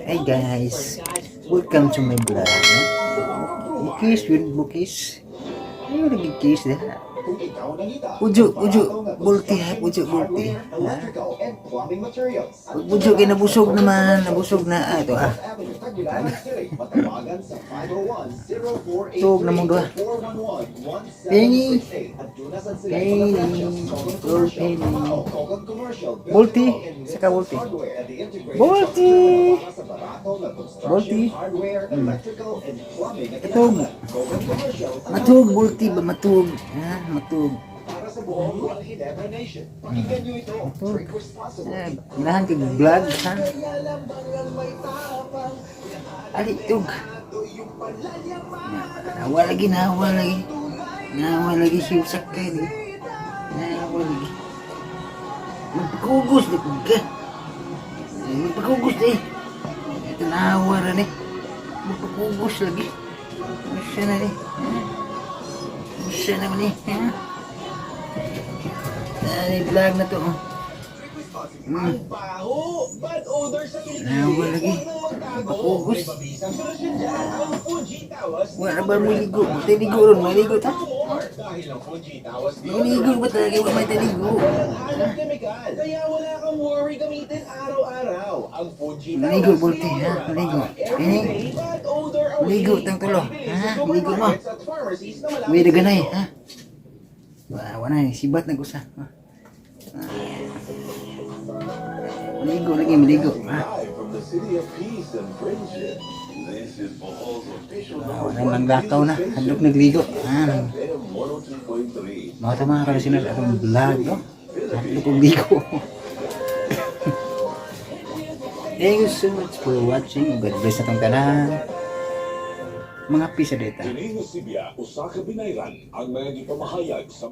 Hey guys, welcome to my vlog. Bukis yun, bukis. Ayaw lagi kiss dah. Ujo, ujo, bulti ha, ujo, bulti. Ha? Ujo kay nabusog naman, nabusog na. Ah, ito ah. Tug na mong duha. Penny. Penny. Lord Penny. Bulti. Saka bulti. Bulti. Bulti. Matug. Matug, bulti ba? Matug. Ha? Matug. Matug. Eh, ganahan kag vlog, ha? Ali, tug. Nawa lagi, nawa lagi. Nawa lagi si usak kay ni. Nawa lagi. Magpakugos di ka. Eh, magpakugos di. Ito nawa ra ni. Magpakugos lagi. Unsa na ni? Ha? Unsa naman ni? Ha? Ay, vlog na to. Oh. Ang baho! Bad odor sa kilikili! Nawa lagi. Huwag nang magtago! Pakugos. May mabisang solusyon dyan! Ang Fuji Tawas Wala ba mo ligo? Tay ligo ron, may ligo ta? More! Dahil ang Fuji Tawas May ligo ba talaga? Wala may taligo. walang halong kemikal. Kaya wala kang worry gamitin araw-araw. Ang Fuji Tawas Maligo, Bulti, ha? deodorant Maligo. para everyday Eh? bad odor away. Maligo, tang tulo. Mabibili Ha? sa Maligo mo. supermarkets at pharmacies na malapit May daganay, sa inyo. ha? Wala, wala na, sibat na gusa. Ha? Maligo lagi, maligo. Ha? Live from the city of peace and friendship. This is Bohol's official number Wala one nang lakaw na. music Handok station. nagligo. Ha? FM 102.3. Mga ito mga kalisiners, atong vlog, no? Handok kong ligo. Thank you so much for watching. God bless na tong tanan. Mga peace data. Kini nga Sibya, usa ka binayran ang mga gipamahayag sa